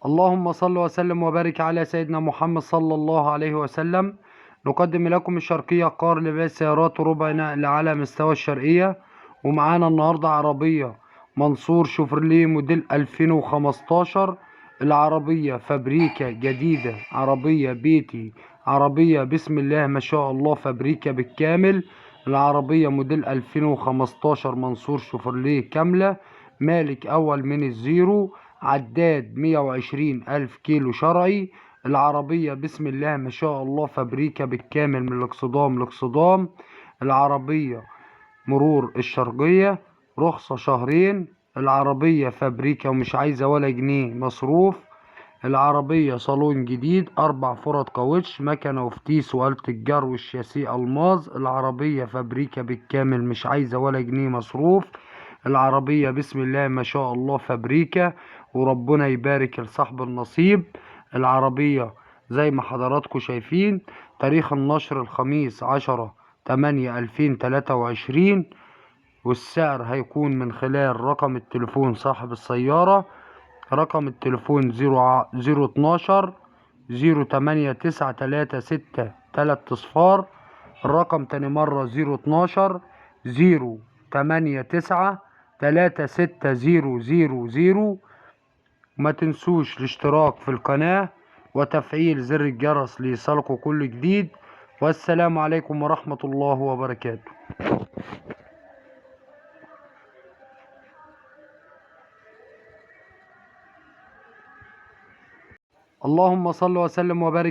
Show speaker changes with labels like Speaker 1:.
Speaker 1: اللهم صل وسلم وبارك على سيدنا محمد صلى الله عليه وسلم. نقدم لكم الشرقية قار لبيع سيارات ربع نقل على مستوى الشرقية. ومعانا النهاردة عربية منصور شوفرليه موديل 2015. العربية فابريكا جديدة، عربية بيتي، عربية بسم الله ما شاء الله فابريكا بالكامل. العربية موديل 2015 منصور شوفرليه كاملة، مالك أول من الزيرو، عداد 120 ألف كيلو شرعي. العربية بسم الله ما شاء الله فابريكا بالكامل من الاقصدام لاقصدام. العربية مرور الشرقية، رخصة شهرين. العربية فابريكا ومش عايزة ولا جنيه مصروف. العربية صالون جديد، 4 فرد كاوتش، مكنة وفتيس وآلة الجر والشاسيه ألماظ. العربية فابريكا بالكامل مش عايزة ولا جنيه مصروف. العربية بسم الله ما شاء الله فابريكا، وربنا يبارك لصاحب النصيب. العربية زي ما حضراتكم شايفين، تاريخ النشر الخميس 10/8/2023، والسعر هيكون من خلال رقم التليفون صاحب السيارة. رقم التليفون zero zero اتناشر zero تمانية تسعة تلاتة ستة تلات اصفار. الرقم تاني مرة zero اتناشر zero تمانية تسعة تلاتة ستة zero zero zero. ما تنسوش الاشتراك في القناة وتفعيل زر الجرس ليصلكوا كل جديد. والسلام عليكم ورحمة الله وبركاته. اللهم صل وسلم وبارك.